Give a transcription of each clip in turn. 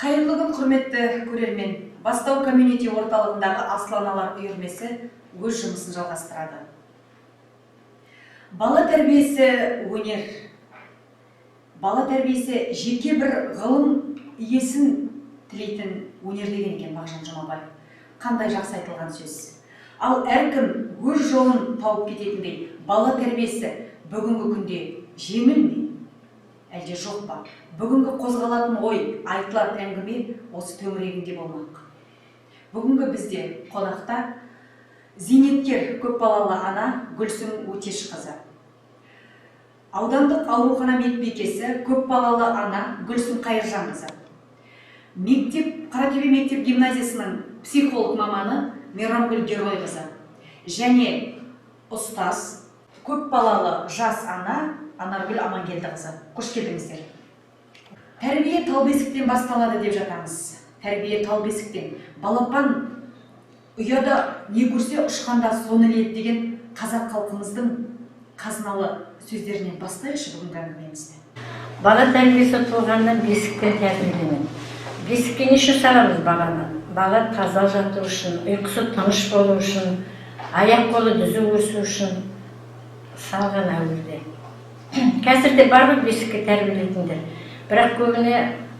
Қайырлы күн, құрметті көрермен! Бастау комьюнити орталығындағы Асыл аналар үйірмесі өз жұмысын жалғастырады. Бала тәрбиесі – өнер, бала тәрбиесі жеке бір ғылым иесін тілейтін өнер деген екен Мағжан Жұмабаев. Қандай жақсы айтылған сөз! Ал әркім өз жолын тауып кететіндей бала тәрбиесі бүгінгі күнде жеңіл ме, әлде жоқ па? Бүгінгі қозғалатын ой, айтылатын әңгіме осы төңірегінде болмақ. Бүгінгі бізде қонақта зейнеткер, көпбалалы ана Гүлсім Өтешқызы, аудандық аурухана медбикесі, көпбалалы ана Гүлсім Қайыржанқызы, мектеп, Қаратөбе мектеп гимназиясының психолог маманы Мейрамгүл Геройқызы және ұстаз, көпбалалы жас ана Анаргүл Амангелдіқызы. Қош келдіңіздер! Тәрбие тал бесіктен басталады деп жатамыз. Тәрбие тал бесіктен. Балапан ұяда не көрсе, ұшқанда соны іледі деген қазақ халқымыздың қазыналы сөздерінен бастайықшы бүгінгі әңгімемізді. Бала тәрбиесі туғаннан, бесіктен тәрбиеленеді. Бесікке не үшін саламыз баланы? Бала таза жату үшін, ұйқысы тыныш болу үшін, аяқ қолы түзу өсу үшін салған әуелде. Қазір де бар ғой бесікке тәрбиелейтіндер, бірақ көбіне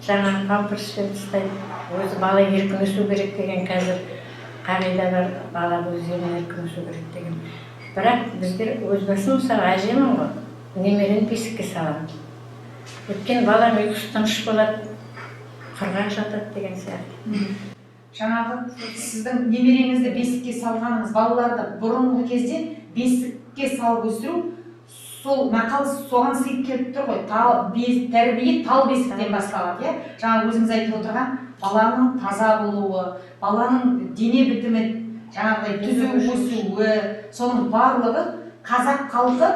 жаңағы памперспен тастайды. Өзі бала еркін өсу керек деген қазір қағида бар, бала өздеріне еркін өсу керек деген. Бірақ біздер, өз басым, мысалы, әжемін ғой, немерені бесікке саламын, өйткені балам ұйқысы тыныш болады, құрғақ жатады деген сияқты. Жаңағы сіздің немереңізді бесікке салғаныңыз, балаларды бұрынғы кезде бесікке салып өсіру, сол мақал соған сыйып келіп тұр ғой. Тәрбие тал бесіктен басталады, иә. Жаңа өзіңіз айтып отырған баланың таза болуы, баланың дене бітімі жаңағыдай түзу өсуі, соның барлығы қазақ халқы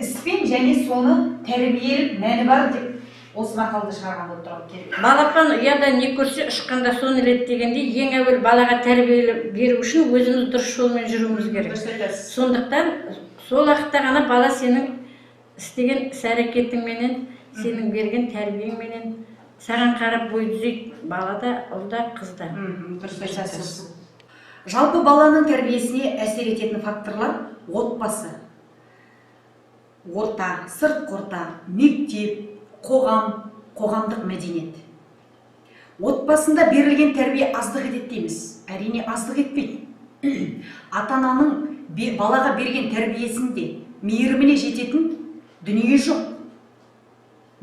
іспен және соны тәрбиелік мәні бар деп осы мақалды шығарған болып тұр керек. Балапан ұяда не көрсе, ұшқанда соны іледі дегендей, ең әуел балаға тәрбие беру үшін өзіміз дұрыс жолмен жүруіміз керек. Дұрыс айтасыз. Сондықтан сол уақытта ғана бала сенің істеген іс әрекетіңменен, сенің берген тәрбиеңменен саған қарап бой түзейді бала да, ұл да, қыз да. Дұрыс айтасыз. Жалпы баланың тәрбиесіне әсер ететін факторлар: отбасы, орта, сыртқы орта, мектеп, қоғам, қоғамдық мәдениет. Отбасында берілген тәрбие аздық етеді дейміз. Әрине, аздық етпейді. Ата ананың балаға берген тәрбиесінде мейіріміне жететін дүние жоқ.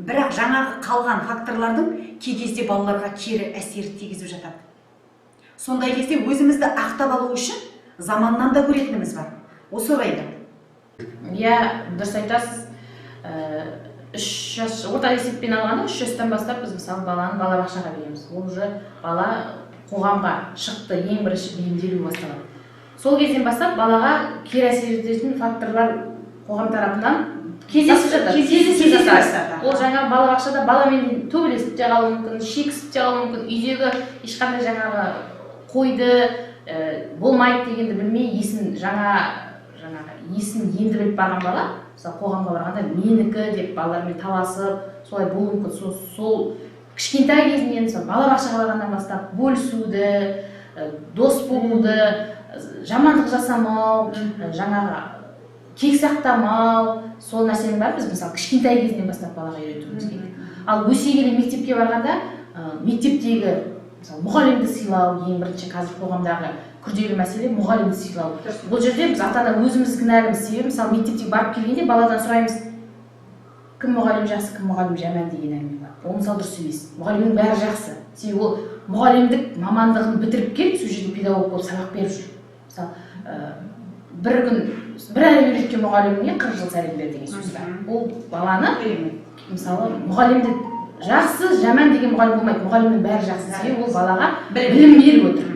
Бірақ жаңағы қалған факторлардың кей кезде балаларға кері әсер тигізіп жатады. Сондай кезде өзімізді ақтап алу үшін заманнан да көретініміз бар осы орайда. Иә, дұрыс айтасыз. 3 жас, орта есеппен алғанда, 3 жастан бастап біз, мысалы, баланы балабақшаға береміз. Ол уже бала қоғамға шықты, ең бірінші бейімделу басталады. Сол кезден бастап балаға кері әсер ететін факторлар қоғам тарапынан кездесіп жатады, кездесіп Кездесе жатады. бастады. Ол жаңағы балабақшада баламен төбелесіп те қалуы мүмкін, шекісіп те қалуы мүмкін. Үйдегі ешқандай жаңағы қойды, болмайды дегенді білмей, есін жаңа, жаңағы есін енді біліп барған бала, мысалы, қоғамға барғанда менікі деп балалармен таласып, солай болуы мүмкін. Сол кішкентай кезінен, мысалы, балабақшаға барғаннан бастап бөлісуді, дос болуды, жамандық жасамау, жаңағы кек сақтамау, сол нәрсенің бәрін біз, мысалы, кішкентай кезінен бастап балаға үйретуіміз керек. Ал өсе келе мектепке барғанда, мектептегі, мысалы, мұғалімді сыйлау. Ең бірінші қазір қоғамдағы күрделі мәселе – мұғалімді сыйлау. Бұл жерде біз, ата ана, өзіміз кінәліміз. Себебі, мысалы, мектепте барып келгенде баладан сұраймыз: кім мұғалім жақсы, кім мұғалім жаман деген әңгіме бар. Ол, мысалы, дұрыс емес. Мұғалімнің бәрі жақсы, себебі ол мұғалімдік мамандығын бітіріп келіп, сол жерде педагог болып сабақ беріп жүр. Мысалы, бір күн бір әріп үйреткен мұғаліміне 40 жыл сәлем бер деген сөз бар. Ол баланы, мысалы, мұғалімді жақсы, жаман деген мұғалім болмайды, мұғалімнің бәрі жақсы, себебі ол балаға білім беріп отыр.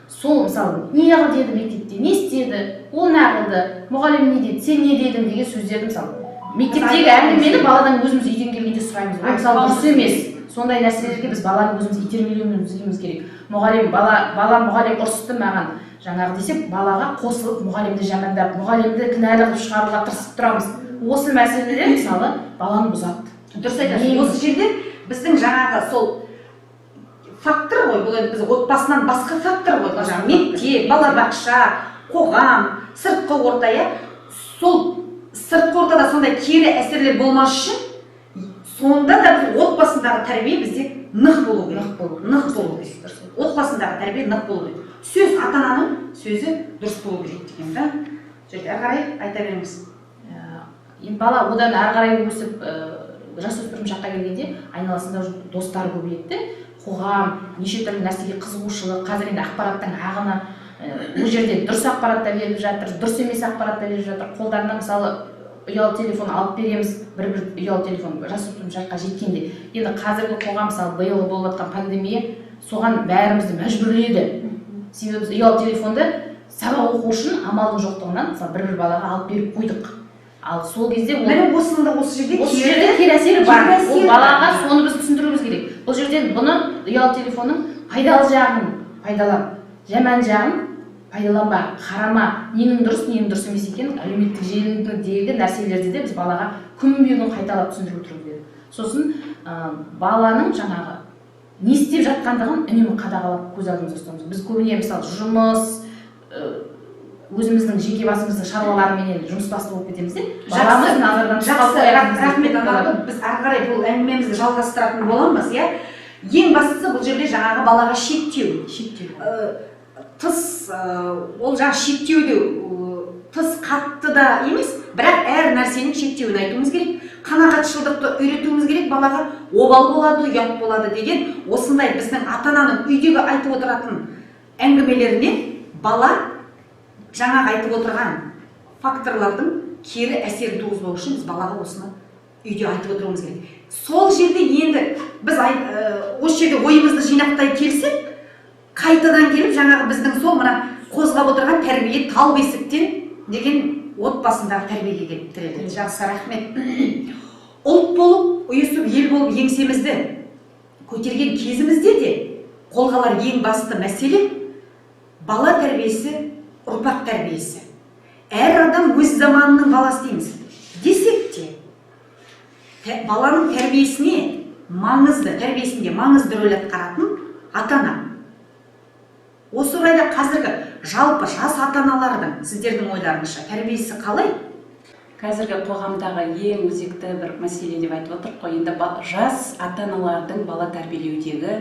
Сол, мысалы, не қыл деді мектепте, не істеді ол, не қылды, мұғалім не деді, сен не дедің деген сөздерді, мысалы, мектептегі әңгімені баладан өзіміз үйден келгенде сұраймыз. Ол, мысалы, дұрыс емес. Сондай нәрселерге біз баланы өзіміз итермелеуіміз керек. Мұғалім бала мұғалім ұрысты маған жаңағы десе, балаға қосылып, мұғалімді жамандап, мұғалімді кінәлі қылып шығаруға тырысып тұрамыз. Осы мәселелер, мысалы, баланы бұзады. Дұрыс айтасыз. Осы жерде біздің жаңағы сол фактор ғой, бұл енді біз отбасынан басқа фактор ғой, жаңағы мектеп, балабақша, қоғам, сыртқы орта, иә. Сол сыртқы ортада сондай кері әсерлер болмас үшін сонда да біз отбасындағы тәрбие бізде нық болу керек. Нық болу керек. Отбасындағы тәрбие нық болу керек. Сөз ата-ананың сөзі дұрыс болу керек деген да. Жерде әрі қарай айта беріңіз. Енді бала одан әрі қарай өсіп, жасөспірім шаққа келгенде айналасында уже достары көбейеді, қоғам, неше түрлі нәрсеге қызығушылық. Қазір енді ақпараттың ағыны, ол жерде дұрыс ақпарат та беріліп жатыр, дұрыс емес ақпарат та беріліп жатыр. Қолдарына мысалы ұялы телефон алып береміз, бір-бір ұялы телефон жасөспірім шаққа жеткенде. Енді қазіргі қоғам, мысалы биыл болып жатқан пандемия соған бәрімізді мәжбүрледі. Себебі біз ұялы телефонды сабақ оқу үшін амалдың жоқтығынан мысалы бір-бір балаға алып беріп қойдық. Ал сол кезде ол міне осында осы жерде осы жерде кері әсері бар. Кері Ол балаға соны біз түсіндіруіміз керек. Бұл жерден бұны ұялы телефонның пайдалы жағын пайдалан, жаман жағын пайдаланба, қарама, ненің дұрыс, ненің дұрыс емес екенін әлеуметтік желідегі нәрселерді де біз балаға күнбе-күн қайталап түсіндіріп отыруымыз керек. Сосын баланың жаңағы не істеп жатқандығын үнемі қадағалап көз алдымызда ұстауымыз. Біз көбіне мысалы жұмыс, өзіміздің жеке басымыздың шаруаларыменен жұмысбасты болып кетеміз де. Баламыз назардан тыс қалып Жақсы, қоятын рахмет болады. Анаргүл. Біз ары қарай бұл әңгімемізді жалғастыратын боламыз, иә. Ең бастысы бұл жерде жаңағы балаға шектеу. Шектеу. Тыс, ол жаңағы шектеуде тыс қатты да емес, бірақ әр нәрсенің шектеуін айтуымыз керек. Қанағатшылдықты үйретуіміз керек балаға. Обал болады, ұят болады деген осындай біздің ата-ананың үйдегі айтып отыратын әңгімелерінен бала жаңағы айтып отырған факторлардың кері әсерін туғызбау үшін біз балаға осыны үйде айтып отыруымыз керек. Сол жерде енді біз осы жерде ойымызды жинақтай келсек, қайтадан келіп жаңағы біздің сол мына қозғап отырған тәрбие тал бесіктен деген отбасындағы тәрбиеге келіп тіреледі. Жақсы, рахмет. Ұлт болып, ұйысып, ел болып еңсемізді көтерген кезімізде де қолға алар ең басты мәселе бала тәрбиесі, ұрпақ тәрбиесі. Әр адам өз заманының баласы дейміз. Десек те, баланың тәрбиесіне маңызды, тәрбиесінде маңызды рөл атқаратын ата-ана. Осы орайда қазіргі жалпы жас ата-аналардың сіздердің ойларыңызша тәрбиесі қалай? Қазіргі қоғамдағы ең өзекті бір мәселе деп айтып отырмық қой. Енді жас ата-аналардың бала тәрбиелеудегі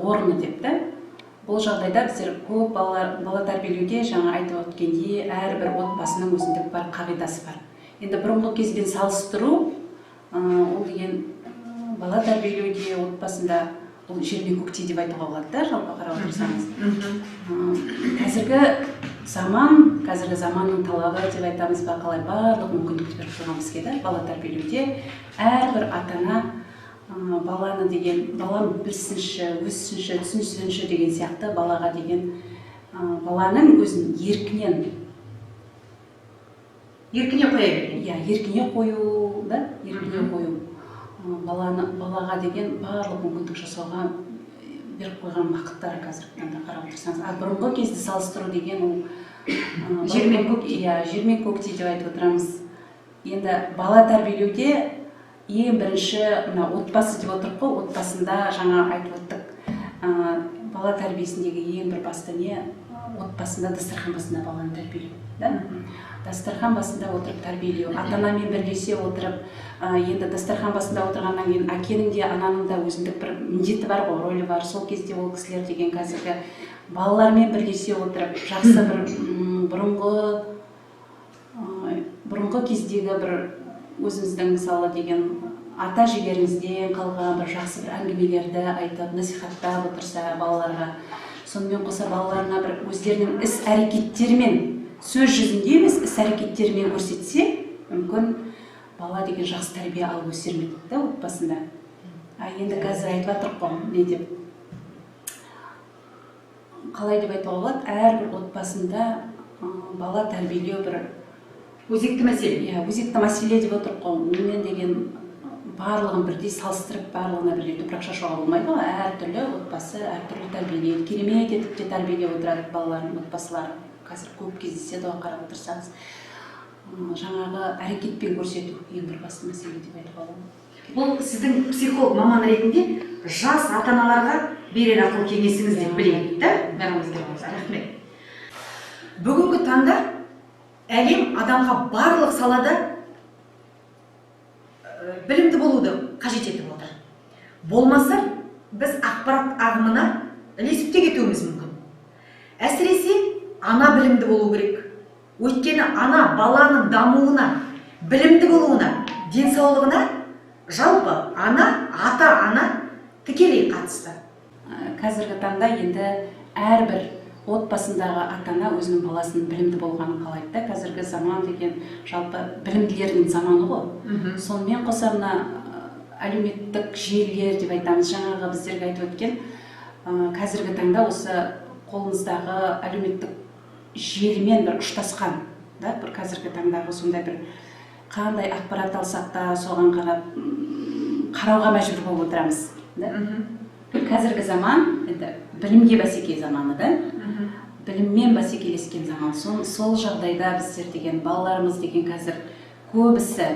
орны деп та. Бұл жағдайда біздер көп бала тәрбиелеуде жаңа айтып өткендей әрбір отбасының өзіндік бар қағидасы бар. Енді бұрынғы кезбен салыстыру, ол деген бала тәрбиелеуде отбасында бұл жер мен көктей деп айтуға болады да, жалпы қарап отырсаңыз. Қазіргі заман, қазіргі заманның талабы деп айтамыз ба, қалай барлық мүмкіндікті беріп қойған бізге да, бала тәрбиелеуде әрбір ата-ана баланы деген, балам білсінші, өссінші, түсінсінші деген сияқты балаға деген, баланың өзін еркінен еркіне қоя берген. Иә, еркіне қою, да, еркіне қою. Баланы, балаға деген барлық мүмкіндік жасауға беріп қойған уақыттары қазіргі таңда қарап отырсаңыз. Ал бұрынғы кезді салыстыру деген ол, Жер мен көктей. Иә, жер мен көктей деп айтып отырамыз. Енді бала тәрбиелеуде ең бірінші мына отбасы деп отырмық қой, отбасында жаңа айтып өттік. Бала тәрбиесіндегі ең бір басты не? Отбасында дастархан басында баланы тәрбиелеу, да? Дастархан басында отырып тәрбиелеу, ата-анамен бірлесе отырып, енді дастархан басында отырғаннан кейін әкенің де, ананың да өзіндік бір міндеті бар ғой, рөлі бар. Сол кезде ол кісілер деген қазіргі балалармен бірлесе отырып, жақсы бір, бұрынғы кездегі бір өзіміздің мысалы деген ата әжелерімізден қалған бір жақсы бір әңгімелерді айтып, насихаттап отырса балаларға, сонымен қоса балаларына бір өздерінің іс әрекеттерімен, сөз жүзінде емес, іс әрекеттерімен көрсетсе, мүмкін бала деген жақсы тәрбие алып өсер ме еді да отбасында. А енді қазір айтып жатырмық қой, не деп? Қалай деп айтуға болады? Әрбір отбасында бала тәрбиелеу бір өзекті мәселе. Иә, өзекті мәселе деп отырмық қой. Онымен деген барлығын бірдей салыстырып, барлығына бірдей топырақ шашуға болмайды ғой. Әртүрлі отбасы, әртүрлі тәрбиелейді. Керемет етіп те тәрбиелеп отырады балаларын, отбасылары. Қазір көп кездеседі ғой, қарап отырсаңыз. Жаңағы әрекетпен көрсету ең бір басты мәселе деп айтуға болады. Бұл сіздің психолог маман ретінде жас ата аналарға берер ақыл кеңесіңіз деп білейік, да? Рахмет. Бүгінгі таңда әлем адамға барлық салада білімді болуды қажет етіп отыр. Болмаса біз ақпарат ағымына ілесіп те кетуіміз мүмкін. Әсіресе ана білімді болу керек. Өйткені ана баланың дамуына, білімді болуына, денсаулығына жалпы ана, ата-ана тікелей қатысты. Қазіргі таңда енді әрбір отбасындағы ата-ана өзінің баласының білімді болғанын қалайды да. Қазіргі заман деген жалпы білімділердің заманы ғой. Сонымен қоса мына әлеуметтік желілер деп айтамыз, жаңағы біздерге айтып өткен, қазіргі таңда осы қолымыздағы әлеуметтік желімен бір ұштасқан да, бір қазіргі таңдағы сондай бір қандай ақпарат алсақ та соған қарап қарауға мәжбүр болып отырамыз да. Қазіргі заман енді білімге бәсеке заманы да, біліммен бәсекелескен заман. Сол жағдайда біздер деген балаларымыз деген қазір көбісі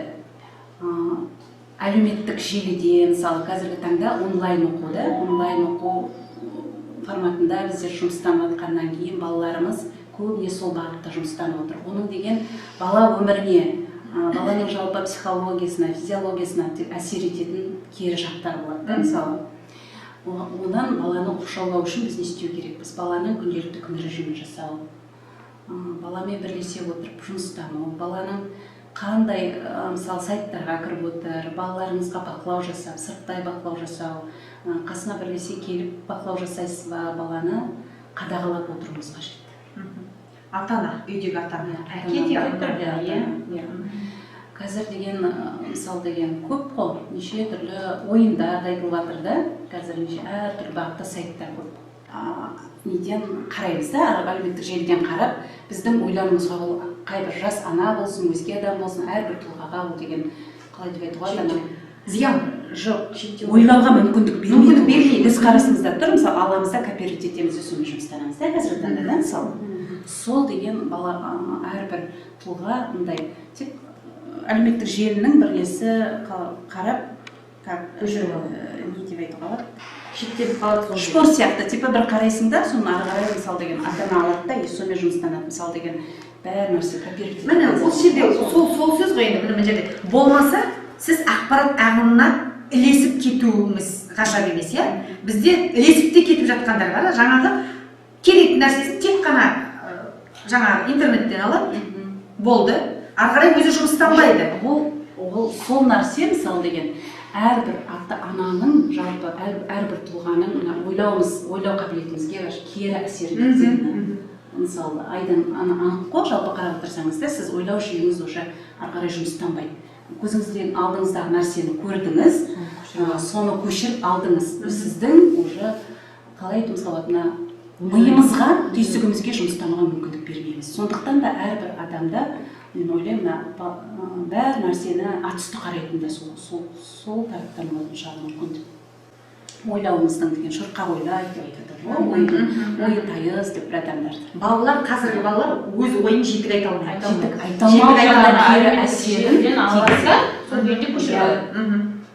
әлеуметтік желіде, мысалы қазіргі таңда онлайн оқу да, онлайн оқу форматында біздер жұмыстанып жатқаннан кейін балаларымыз көбіне сол бағытта жұмыстанып отыр. Оның деген бала өміріне, баланың жалпы психологиясына, физиологиясына әсер ететін кері жақтар болады да. Мысалы онан баланы оқшаулау үшін біз не істеу керекпіз? Баланың күнделікті күн режимін жасау, баламен бірлесе отырып жұмыстану, баланың қандай мысалы сайттарға кіріп отыр, балаларыңызға бақылау жасап, сырттай бақылау жасау, қасына бірлесе келіп бақылау жасайсыз ба, баланы қадағалап отыруыңыз қажет. Ата-ана, үйдегі ата-ана, әке де ата-ана. Қазір деген мысал деген көп қой, неше түрлі ойындар да айтылып жатыр да, қазір неше әртүрлі бағытта сайттар көп. Неден қараймыз да, әлеуметтік желіден қарап, біздің ойлануымызға ол қайбір жас ана болсын, өзге адам болсын, әрбір тұлғаға ол деген қалай деп айтуға болады? Зиян. Жоқ, ойлауға мүмкіндік бермейді. Көз қарасымызда тұр, мысалы аламыз да кооператив етеміз де сонымен жұмыстанамыз да қазіргі таңда да, мысалы. Сол деген бала әрбір тұлға мындай тек әлеуметтік желінің бір несі қарап, не деп айтуға болады? Шектеліп қалады сол. Шпор сияқты, типа бір қарайсың да, соны ары қарай мысал деген ата-ана алады да, и сонымен жұмыстанады, мысал деген бәр нәрсе кооператив. Міне ол жерде сол сөз ғой енді, міне жерде. Болмаса сіз ақпарат ағымына ілесіп кетуіңіз ғажап емес, иә? Бізде ілесіп те кетіп жатқандар бар, жаңағы керек нәрсесін тек қана жаңағы интернеттен алады, болды. Ары қарай өзі жұмыстанбайды. Ол сол нәрсе мысалы деген әрбір ата-ананың жалпы әрбір тұлғаның мына ойлау қабілетімізге кері әсер ететіні. Мысалы айдан анық қой, жалпы қарап отырсаңыз да, сіз ойлау жүйеңіз уже ары қарай жұмыстанбайды. Көзіңізден алдыңыздағы нәрсені көрдіңіз, соны көшіріп алдыңыз. Сіздің уже қалай айтуымызға болады, мына миымызға, түйсігімізге жұмыстануға мүмкіндік бермейміз. Сондықтан да әрбір адамда мен ойлаймын, мына бәр нәрсені атүсті қарайтын да сол тараптан болатын шығар мүмкін деп. Ойлауымыздың деген шырқақ ойлайды деп айтады ғой, ойы тайыз деп бір адамдарды. Балалар, қазіргі балалар өз ойын жетік айта алмайды. Жетік айта алмау кері әсерін тигізеді. Сол күйінде көшіріп алады.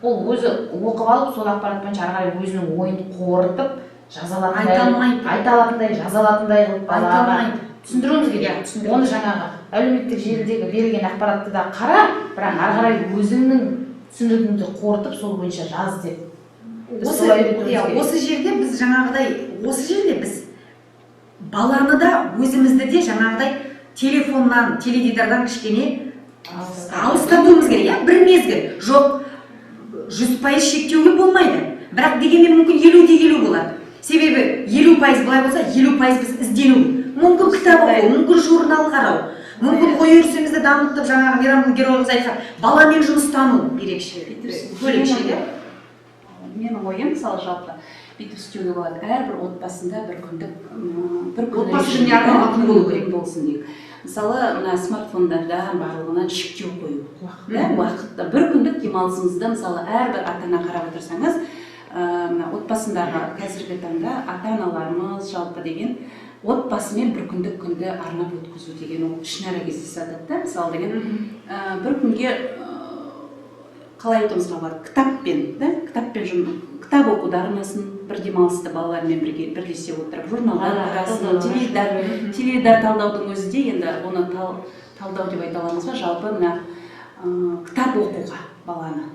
Ол өзі оқып алып, сол ақпарат бойынша ары қарай өзінің ойын қорытып, жаза алатындай, айта алатындай, жаза алатындай қылып балаға түсіндіруіміз керек. Оны жаңағы әлеуметтік желідегі берілген ақпаратты да қара, бірақ ары қарай өзіңнің түсінігіңді қорытып, сол бойынша жаз деп. Осы жерде біз жаңағыдай, осы жерде біз баланы да, өзімізді де жаңағыдай телефоннан, теледидардан кішкене алыстатуымыз керек, иә? Бір мезгіл. Жоқ, 100% шектеуге болмайды. Бірақ дегенмен мүмкін 50-де 50 болады. Себебі 50% былай болса, 50% біз іздену. Мүмкін кітап оқу, мүмкін журнал қарау, мүмкін ой өрісімізді дамытып, жаңағы Мейрамгүл Геройқызы айтқан баламен жұмыстану ерекше, бөлекше, иә? Менің ойым, мысалы, жалпы бүйтіп істеуге болады. Әрбір отбасында бір күндік, бір күн отбасы күніне арналған күн болу керек болсын дейік. Мысалы, мына смартфондарда барлығына шектеу қою. Уақытта бір күндік демалысыңызды, мысалы, әрбір ата-ана қарап отырсаңыз, мына отбасындағы қазіргі таңда ата-аналарымыз жалпы деген отбасымен бір күндік күнді арнап өткізу деген ол ішінара кездесіп жатады да. Мысалы деген бір күнге қалай айтуымызға болады, кітаппен, да? Кітаппен Кітап оқуды арнасын, бір демалысты балалармен бірге бірлесе отырып, журналдар қарасын, теледидар талдаудың өзі де енді оны талдау деп айта аламыз ба, жалпы мына кітап оқуға баланы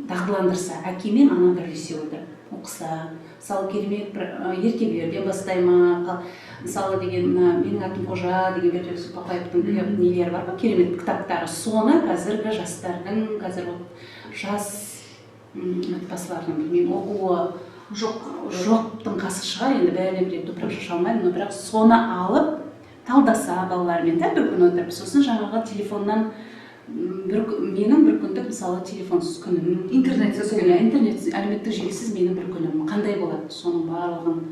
дағдыландырса, әке мен ана бірлесе отырып оқыса, мысалы керемет бір ертегілерден бастай ма, мысалы деген мына «Менің атым Қожа» деген Бердібек Соқпақбаевтың нелері бар ғой, керемет кітаптары. Соны қазіргі жастардың, қазір жас отбасылардың, білмеймін, оқуы жоқтың қасы шығар енді, бәріне бірдей топырақ шаша алмаймын, но бірақ соны алып талдаса балалармен да бір күн отырып, сосын жаңағы телефоннан менің бір күндік, мысалы, телефонсыз күнім, Интернетсіз күнім. Интернетсіз, әлеуметтік желісіз менің бір күнім қандай болады, соның барлығын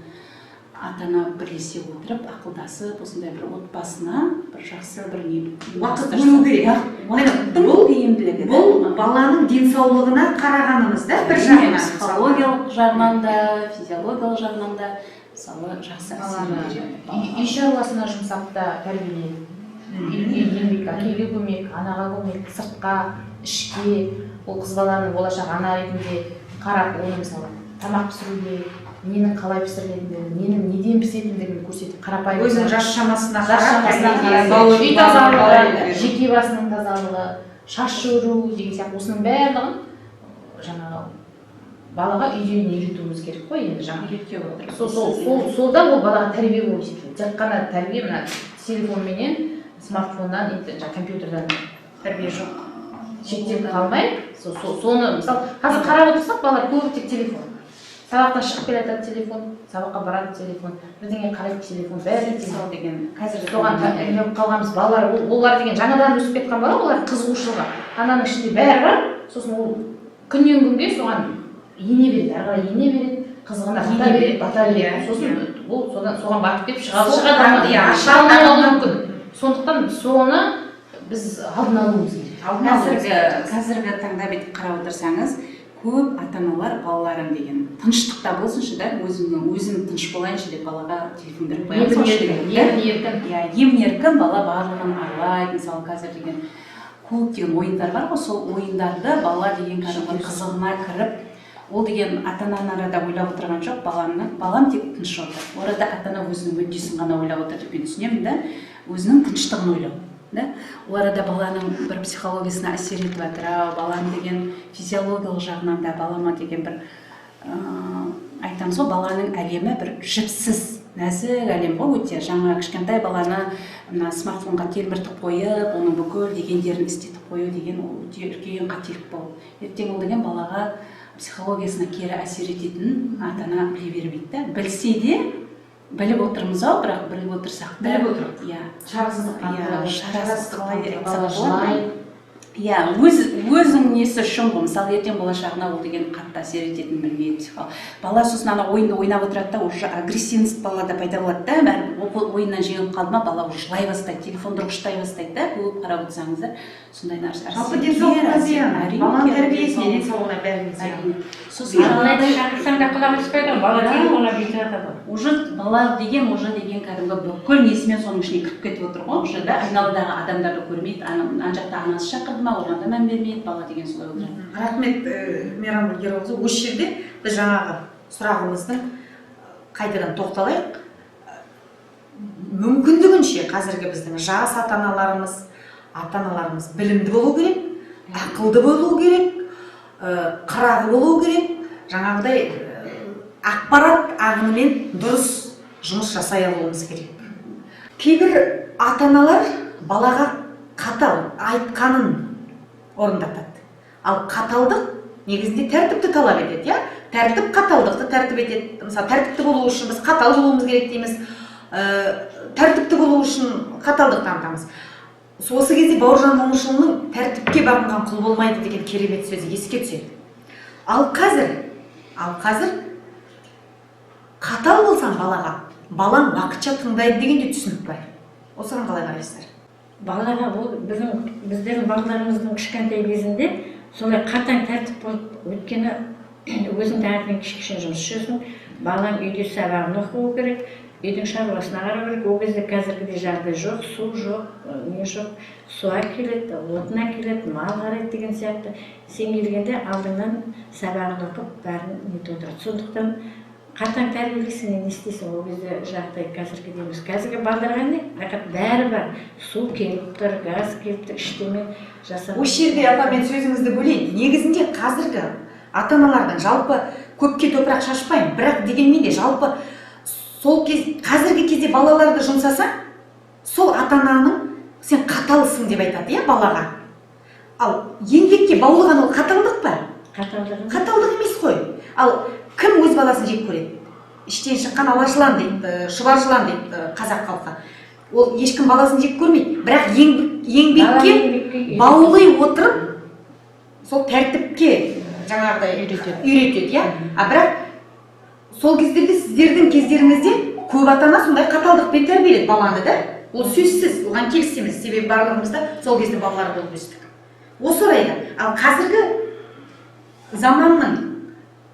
ата ана бірлесе отырып, ақылдасып, осындай бір отбасына бір жақсы бір не Уақыт бөлу керек. Уақыттың тиімділігі. Бұл баланың денсаулығына қарағанымыз да бір жағынан. Психологиялық жағынан да, физиологиялық жағынан да, мысалы, жақсы әсер Баланы береді. үй шаруасына жұмсап та тәрбиелейді. Үйге еңбек, әкеге көмек, анаға көмек, сыртқа, ішке. Ол қыз баланы болашақ ана ретінде қарап, оны, мысалы, тамақ пісіруге, ненің қалай пісірілетіндігін, ненің неден пісетіндігін көрсетіп, қарапайым Өзінің жас шамасына жас қарап, шамасына тәрбиелей, қарап, бауыр- үй бауыр- тазалығы, жеке басының тазалығы, шаш өру деген сияқты, осының барлығын жаңағы балаға үйден үйретуіміз керек қой енді жаңағы. Үйрете отырып. Сол да ол балаға тәрбие болып есептеледі. Тек қана тәрбие мына телефонменен, смартфоннан, жаңағы компьютерден Тәрбие жоқ. шектеліп қалмай, соны, мысалы, қазір қарап отырсақ, балалар көбі тек телефон. Сабақтан шығып келе жатады — телефон, сабаққа барады — телефон, бірдеңе қарайды — телефон, бәрі телефон. Мысалы деген қазіргі Соған ілініп қалғанбыз. Балалар олар деген жаңадан өсіп кеткен бала, олар қызығушылығы ананың ішінде бәрі бар, сосын ол күннен күнге соған ене береді, ары қарай ене береді, қызығына бата Ене береді, бата береді. Сосын ол содан соған батып кетіп шыға Сол шыға шыға алмай қалуы мүмкін. Сондықтан соны біз алдын алуымыз керек. Алдын алу қазіргі керек. Қазіргі таңда бүйтіп қарап отырсаңыз, көп ата аналар балаларым деген тыныштықта болсыншы да, өзімнің өзім тыныш болайыншы деп балаға телефон беріп қоямыз Емін ғой еркін, да? емін еркін. Иә, емін еркін бала барлығын аралайды. Мысалы, қазір деген көптеген ойындар бар ғой, сол ойындарды бала деген кәдімгі қызығына кіріп, ол деген ата ананы арада ойлап отырған жоқ, баламның, балам тек тыныш отыр. Ол арада ата ана өзінің мүддесін ғана ойлап отыр деп мен түсінемін да, өзінің тыныштығын ойлау да. Ол арада баланың бір психологиясына әсер етіп жатыр ау, баланың деген физиологиялық жағынан да, балама деген бір айтамыз ғой, баланың әлемі бір жіпсіз нәзік әлем ғой өте. Жаңа кішкентай баланы мына смартфонға телміртіп қойып, оның бүкіл дегендерін істетіп қою деген ол өте үлкен қателік болды. Ертең ол деген балаға психологиясына кері әсер ететінін ата ана біле бермейді да, білсе де, біліп отырмыз ау, бірақ біліп отырсақ та Біліп отырмыз. Иә. Шарасыздық Иә, шарасыз, қалай айтсақ бала болады? жылайды. Иә, өз өзінің несі үшін ғой, мысалы, ертең болашағына ол деген қатты әсер ететінін білмейді психолог. Бала сосын ана ойынды ойнап отырады да, уже агрессивность балада пайда болады да, бәрі ойыннан жеңіліп қалды ма, бала уже жылай бастайды, телефонды ұрғыштай бастайды да. Көп қарап отырсаңыздар, сондай нәрсе. Жалпы денсаулыққа Кері зиян, әсер, әрине, баланың кері тәрбиесіне, денсаулық. денсаулығына, бәріне зиян. Әрине. Сосын Жаңағыдай жаңағыдай шақырсаң да құлақ аспайды ғой бала, Да. телефонға бүйтіп жатады ғой. Уже бала деген, уже деген кәдімгі бүкіл несімен соның ішіне кіріп кетіп отыр ғой уже да, айналадағы адамдарды көрмейді, ана жақта анасы шақырды ма, оған да мән бермейді, бала деген солай отырады. Рахмет, Мейрамгүл Герауқызы. Осы жерде біз жаңағы сұрағымыздың қайтадан тоқталайық. Мүмкіндігінше қазіргі біздің жас ата аналарымыз, ата аналарымыз білімді болу керек, ақылды болу керек, қырағы болу керек, жаңағыдай ақпарат ағынымен дұрыс жұмыс жасай алуымыз керек. Кейбір ата аналар балаға қатал, айтқанын орындатады. Ал қаталдық негізінде тәртіпті талап етеді, иә? Тәртіп қаталдықты тәртіп етеді. Мысалы, тәртіпті болу үшін біз қатал болуымыз керек дейміз. Тәртіпті болу үшін қаталдық танытамыз. Осы кезде Бауыржан Момышұлының «Тәртіпке бағынған құл болмайды» деген керемет сөзі еске түседі. Ал қазір қатал болсаң балаға, балаң уақытша тыңдайды деген де түсінік бар. Осыған қалай қарайсыздар? Балаға бұл біздердің балаларымыздың кішкентай кезінде солай қатаң тәртіп болып, өйткені өзің таңертең кешке шейін жұмыс істейсің, балаң үйде сабағын оқуы керек. Үйдің шаруасына қарау керек. Ол кезде қазіргідей жағдай жоқ, су жоқ, не жоқ. Су әкеледі, отын әкеледі, мал қарайды деген сияқты. Сен келгенде алдыңнан сабағын оқып, бәрін нетіп отырады. Сондықтан қатаң тәрбиелейсің, не істейсің, ол кезде жағдай қазіргідей емес. Қазіргі балдарға не? Рақат, бәрі бар. Су келіп тұр, газ келіп тұр, ештеме жасамайды. Осы жерде, апа, мен сөзіңізді бөлейін. Негізінде қазіргі ата-аналардың жалпы көпке топырақ шашпаймын, бірақ дегенмен де жалпы сол кез, қазіргі кезде балаларды жұмсасаң, сол ата-ананың сен қаталсың деп айтады, иә, балаға. Ал еңбекке баулыған ол қаталдық па? Қаталдық. Қаталдық емес қой. Ал кім өз баласын жек көреді? Іштен шыққан ала жылан дейді, шұбар жылан дейді қазақ халқы. Ол ешкім баласын жек көрмейді, бірақ еңбекке баулый отырып, сол тәртіпке жаңағыдай үйретеді, иә? А бірақ сол кездерде, сіздердің кездеріңізде көп ата-ана сондай қаталдықпен тәрбиеледі баланы да. Ол сөзсіз, оған келісеміз, себебі барлығымыз да сол кезде балалар болып өстік. Осы орайда, ал қазіргі заманның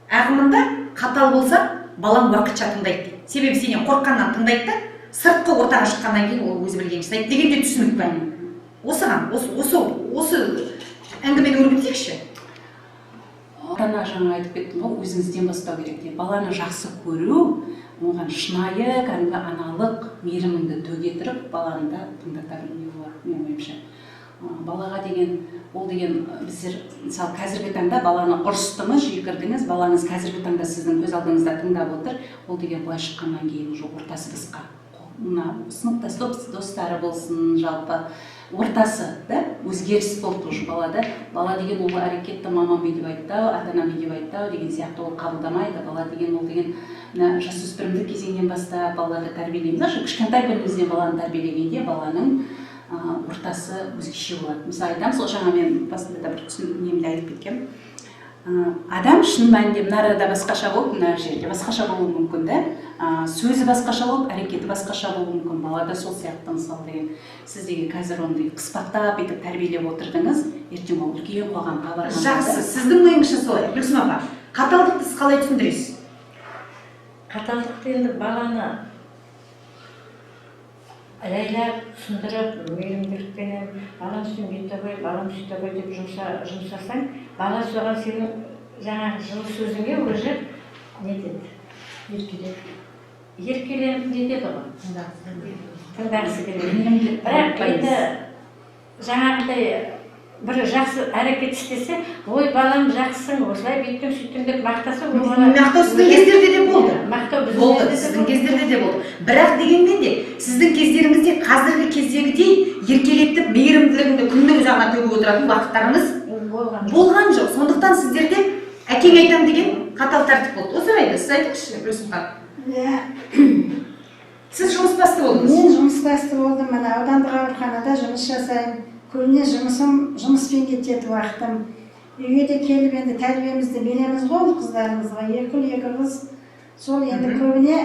ағымында қатал болса, балаң уақытша тыңдайды дейді. Себебі сенен қорыққаннан тыңдайды да, сыртқы ортаға шыққаннан кейін ол өзі білгенін жасайды деген де түсінік бар. Осыған, осы әңгімені өрбітейікші. Ата-ана, жаңа айтып кеттім ғой, өзіңізден бастау керек деп. Баланы жақсы көру, оған шынайы кәдімгі аналық мейіріміңді төге тұрып, баланы да тыңдата білуге болады, менің ойымша. Балаға деген, ол деген біздер, мысалы, қазіргі таңда баланы ұрыстыңыз, жекірдіңіз, балаңыз қазіргі таңда сіздің көз алдыңызда тыңдап отыр, ол деген былай шыққаннан кейін уже ортасы басқа. Мына сыныптас достары болсын, жалпы ортасы да өзгеріс болды уже балада. Бала деген ол әрекетті мамам бүйтіп айтты ау, ата-анам бүйтіп айтты ау деген сияқты ол қабылдамайды. Бала деген ол деген мына жасөспірімдік кезеңнен бастап балаларды тәрбиелейміз. Даже кішкентай күнімізден баланы тәрбиелегенде баланың ортасы өзгеше болады. Мысалы айтамыз, ол жаңа мен басында да бір немді айтып кеткенмін. Адам шын мәнінде мына арада басқаша болып, мына жерде басқаша болуы мүмкін да. Сөзі басқаша болып, әрекеті басқаша болуы мүмкін. Бала да сол сияқты, мысалы деген, сіз деген қазір ондай қыспақтап бүйтіп тәрбиелеп отырдыңыз, ертең ол үлкен қоғамға барғанда. Жақсы, сіздің ойыңызша солай. Гүлсім апа, қаталдықты сіз қалай түсіндіресіз? Қаталдықты енді баланы жайлап түсіндіріп, мейірімділікпенен, балам сен бүйте ғой, балам сөйте ғой деп жұмсасаң, бала соған сенің жаңағы жылы сөзіңе уже не етеді? Еркеленіп не етеді ғой? Тыңдағысы келеді. Бірақ енді жаңағыдай бір жақсы әрекет істесе, ой, балам жақсысың, осылай бүйттің, сөйттің деп мақтаса, ол бала Мақтау сіздің кездерде де болды. Мақтау біздің Болды, кездерде сіздің болды. кездерде де болды. Бірақ дегенмен де сіздің кездеріңізде қазіргі кездегідей еркелетіп, мейірімділігіңді күннің ұзағына төгіп отыратын уақыттарыңыз болған жоқ. Болған жоқ. Сондықтан сіздерде әкең айтам деген қатал тәртіп болды. Осы орайда сіз айтыңызшы, Гүлсім ханым. Иә. Сіз жұмысбасты болдыңыз. Мен жұмысбасты болдым. Мына аудандық ауруханада жұмыс жасаймын. Көбіне жұмысым жұмыспен кетеді уақытым. Үйге де келіп енді тәрбиемізді береміз ғой ұл қыздарымызға. Екі ұл, екі қыз. Сол енді көбіне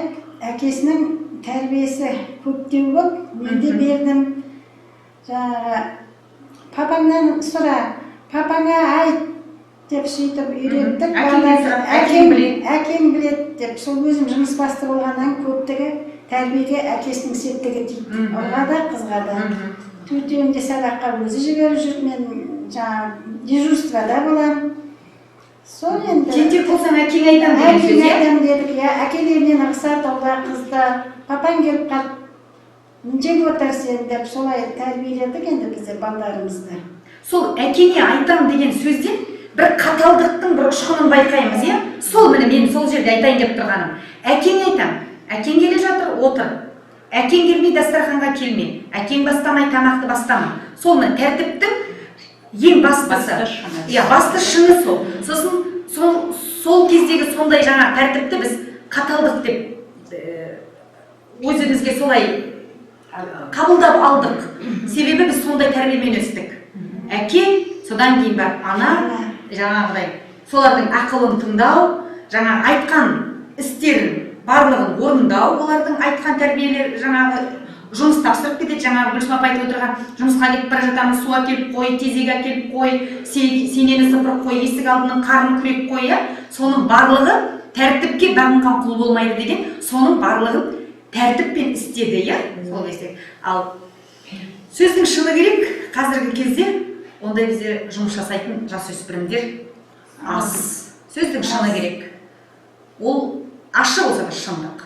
әкесінің тәрбиесі көптеу болып, мен де бердім. Жаңағы папаңнан сұра, папаңа айт деп сөйтіп үйреттік. Әкеңнен Балалар, сұра, әкең біледі. Әкең біледі деп. Сол өзім жұмысбасты болғаннан көптігі тәрбиеге әкесінің септігі тиді. Ұлға да, қызға да. Төртеуін де сабаққа өзі жіберіп жүр. Мен жаңағы дежурствода боламын. Сол енді Тентек болсаң әкеңе айтамын деген сөз, әкеңе иә? айтамын дедік, иә. Әкелерінен ығысады ұлдар, қыздар. Папаң келіп қалды, жеп отыр сен деп солай тәрбиеледік енді біздер балдарымызды. Сол әкеңе айтам деген сөзден бір қаталдықтың бір ұшқынын байқаймыз, иә? Сол міне мен сол жерде айтайын деп тұрғаным. Әкеңе айтам, әкең келе жатыр, отыр. Әкең келмей дастарханға келме, әкең бастамай тамақты бастама. Сол міне тәртіптің ең бастысы. Басты шыңы. Иә, басты шыңы сол. Сосын сол кездегі сондай жаңа тәртіпті біз қаталдық деп өзімізге солай қабылдап алдық. Себебі біз сондай тәрбиемен өстік. Әке, содан кейін барып ана, жаңағыдай солардың ақылын тыңдау, жаңа айтқан істерін барлығын орындау, олардың айтқан тәрбиелер, жаңағы жұмыс тапсырып кетеді, жаңағы Гүлсім апа айтып отырған, жұмысқа кетіп бара жатамыз, су әкеліп қой, тезек әкеліп қой, сенені сыпырып қой, есік алдының қарын күреп қой, иә? Соның барлығы тәртіпке бағынған құл болмайды деген, соның барлығын Тәртіппен істеді, иә, сол кезде. Ал сөздің шыны керек, қазіргі кезде ондай бізде жұмыс жасайтын жасөспірімдер аз. Сөздің шыны керек. Ол ащы болса да шындық.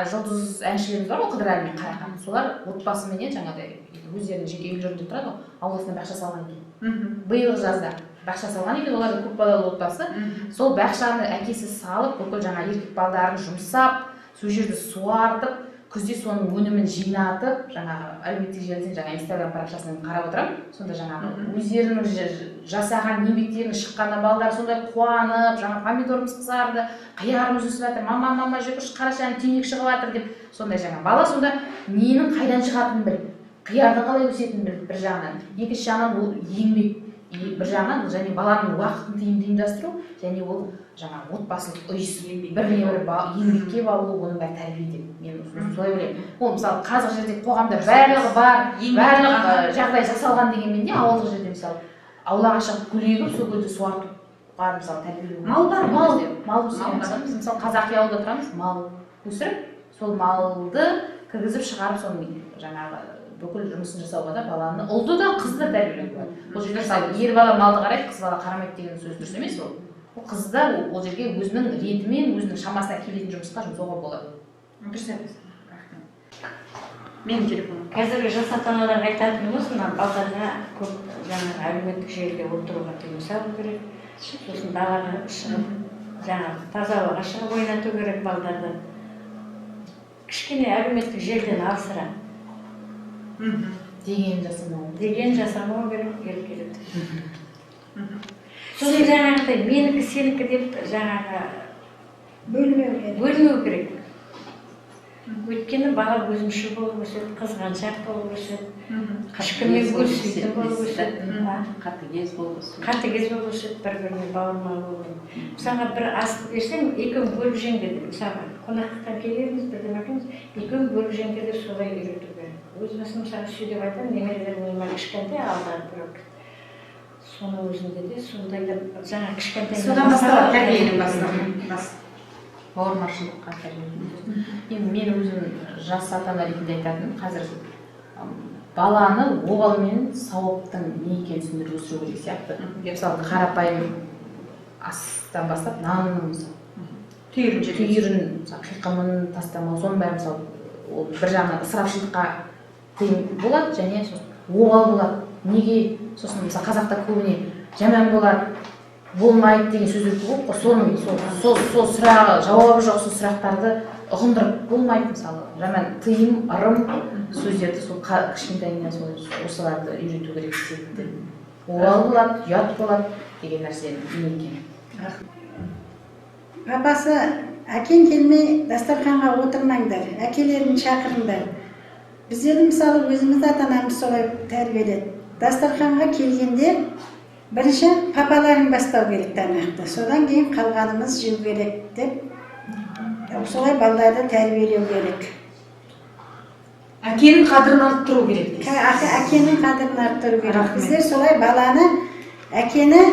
Жұлдыз әншілеріміз бар ғой, Қыдырәлі мен Қарақан. Солар отбасыменен жаңағыдай өздерінің жеке үйлерінде тұрады ғой, ауласына бақша салған екен. Биылғы жазда бақша салған екен, олардың көпбалалы отбасы. Сол бақшаны әкесі салып, бүкіл жаңа еркек балдарын жұмсап, сол жерді суартып, күзде соның өнімін жинатып, жаңағы әлеуметтік желіден, жаңа Инстаграм парақшасынан қарап отырамын. Сонда жаңағы өздерінің жасаған еңбектерінің шыққанына балдар сондай қуанып, жаңа помидорымыз қызарды, қиярымыз өсіп жатыр, мама, мама, жүгірші, қарашы, әне түйнек шығып жатыр деп. Сондай жаңа бала сонда ненің қайдан шығатынын біліп, қиярдың қалай өсетінін біліп бір жағынан, екінші жағынан ол еңбек, бір жағынан және баланың уақытын тиімді ұйымдастыру, және ол жаңа отбасылық ұйыс, біріне бірі еңбекке баулу, оның бәрі тәрбие деп мен солай ойлаймын. Ол мысалы қазіргі жерде қоғамда барлығы бар, барлық жағдай жасалған дегенмен де ауылдық жерде мысалы аулаға шығып гүл егіп, сол гүлді суартуға мысалы тәрбиелеу. Мал бар мал, бізде. Мал өсірген. Мысалы, біз мысалы қазақи ауылда тұрамыз, мал өсіріп, сол малды кіргізіп шығарып, соның жаңағы бүкіл жұмысын жасауға да баланы, ұлды да, қызды да тәрбиелеуге болады. Бұл жерде мысалы ер бала малды қарайды, қыз бала қарамайды деген сөз дұрыс емес. Ол. Ол қыз да ол жерге өзінің ретімен, өзінің шамасына келетін жұмысқа жұмсауға болады. Дұрыс айтасың. Рахмет. Менің телефоным. Қазіргі жас ата-аналарға айтатыным осы, мына балдарға көп жаңағы әлеуметтік желіде отыруға тыйым салу керек. Сосын далаға шығып, жаңағы таза ауаға шығып ойнату керек балдарды. Кішкене әлеуметтік желіден алысырақ. Деген жасамау. Деген жасамау керек, еркелетіп. Сосын жаңағыдай менікі, сенікі деп жаңағы бөлмеу керек. Бөлмеу керек. Өйткені бала өзімшіл болып өседі, қызғаншақ болып өседі, ешкіммен бөліспейтін болып өседі. Қатыгез болып өседі. Қатыгез болып өседі, бір-біріне бауырмал болып. Мысалға, бір асты берсең, екеуін бөліп жеңдер деп. Мысалға, қонақтан келеміз, бірдеме қыламыз, екеуін бөліп жеңдер деп солай үйрету керек. Өз басым мысалға сөйлеп айтамын, немерелерім мына кішкентай, алдағы біреу. Соның өзінде де сондай да жаңа кішкентай. Содан басталады, тәрбиенің басталады. Бауырмашылыққа тәрбиелеу. Енді мен өзім жас ата-ана ретінде айтатыным, қазір баланы обал мен сауаптың не екенін түсіндіріп өсіру керек сияқты. Мысалы, қарапайым астан бастап нанның мысалы түйірін жерге түйірін, мысалы, қиқымын тастамау, соның бәрі мысалы ол бір жағынан ысырапшылдыққа тыйым болады және сосын обал болады. Неге сосын мысалы қазақта көбіне жаман болады, болмайды деген сөздер көп қой. Соның сол сұрағы, жауабы жоқ сол сұрақтарды ұғындырып болмайды. Мысалы, жаман тыйым, ырым сөздерді сол кішкентайынан сол осыларды үйрету керек секілді. Обал болады, ұят болады деген нәрсе не екен? Папасы, әкең келмей дастарханға отырмаңдар, әкелерін шақырыңдар. Біздерді мысалы өзімізді ата-анамыз солай тәрбиеледі. Дастарханға келгенде бірінші папаларың бастау керек тамақты, содан кейін қалғанымыз жеу керек деп солай балдарды тәрбиелеу керек. Әкенің қадірін арттыру керек дейсіз. Әкенің қадірін арттыру керек. Рахмет. Біздер солай баланы әкені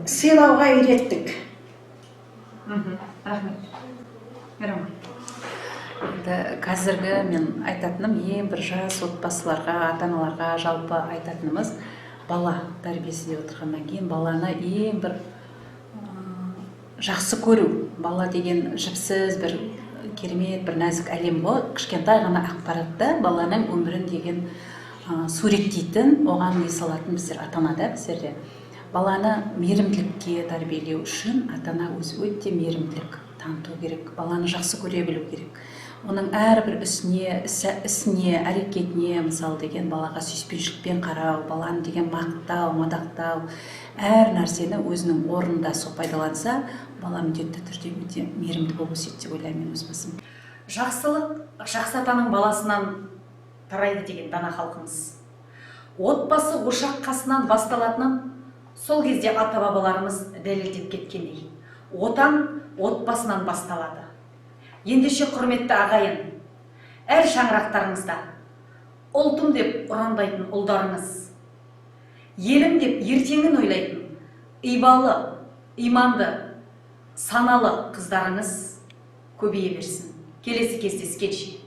сыйлауға үйреттік. Рахмет. Мейрамгүл. Енді қазіргі мен айтатыным, ең бір жас отбасыларға, ата-аналарға жалпы айтатынымыз, бала тәрбиесі деп отырғаннан кейін баланы ең бір жақсы көру. Бала деген жіпсіз бір керемет бір нәзік әлем ғой. Кішкентай ғана ақпаратта баланың өмірін деген суреттейтін, оған не салатын біздер ата-ана да біздерде. Баланы мейірімділікке тәрбиелеу үшін ата-ана өзі өте мейірімділік таныту керек, баланы жақсы көре білу керек. Оның әрбір ісіне, әрекетіне, мысалы деген балаға сүйіспеншілікпен қарау, баланы деген мақтау, мадақтау, әр нәрсені өзінің орнында сол пайдаланса, бала міндетті түрде өте мейірімді болып өседі деп ойлаймын мен өз басым. Жақсылық жақсы атаның баласынан тарайды деген дана халқымыз. Отбасы ошақ қасынан басталатынын сол кезде ата-бабаларымыз дәлелдеп кеткендей. Отан отбасынан басталады. Ендеше, құрметті ағайын, әр шаңырақтарыңызда ұлтым деп ұрандайтын ұлдарыңыз, елім деп ертеңін ойлайтын ибалы, иманды, саналы қыздарыңыз Көбейе берсін. Келесі кездескенше.